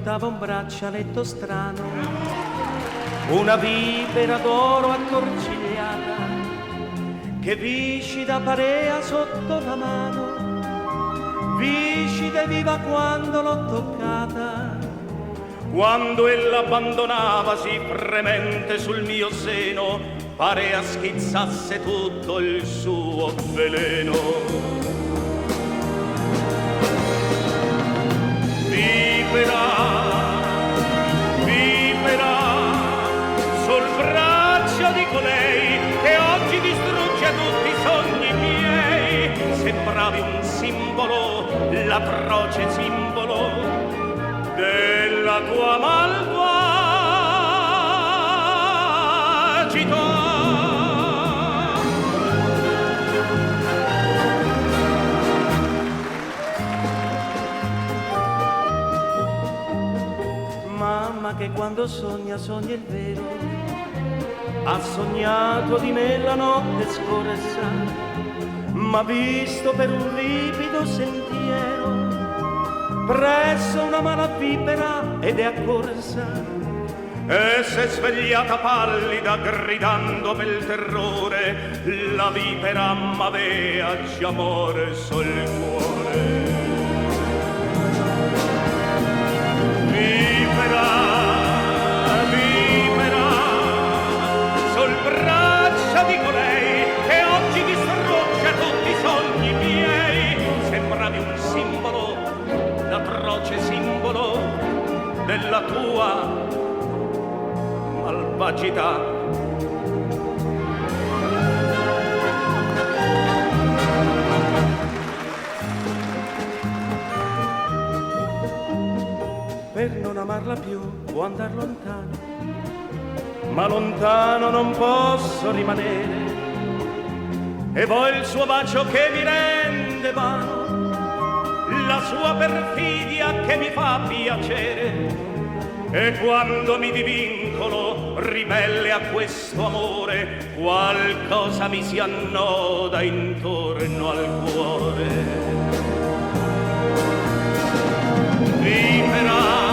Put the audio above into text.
Portava un braccialetto strano, una vipera d'oro attorcigliata, che viscida parea sotto la mano, viscida e viva quando l'ho toccata. Quando ella abbandonavasi fremente sul mio seno, parea schizzasse tutto il suo veleno. Vipera, vipera, sul braccio di colei che oggi distrugge tutti i sogni miei. Sembravi un simbolo, l'atroce simbolo della tua malvagità. Mamma che quando sogna, sogna il vero, ha sognato di me la notte scorsa, m'ha visto per un ripido sentiero, presso una mala vipera ed è accorsa. E s'è svegliata pallida gridando per terrore, la vipera m'avea già morso il cuore. Vipera, vipera, sul braccio di colei che oggi distrugge tutti i sogni miei. Sembravi un simbolo, l'atroce simbolo della tua malvagità. Per non amarla più o andar lontano, ma lontano non posso rimanere. E poi il suo bacio che mi rende vano, la sua perfidia che mi fa piacere. E quando mi divincolo, ribelle a questo amore, qualcosa mi si annoda intorno al cuore. Vipera,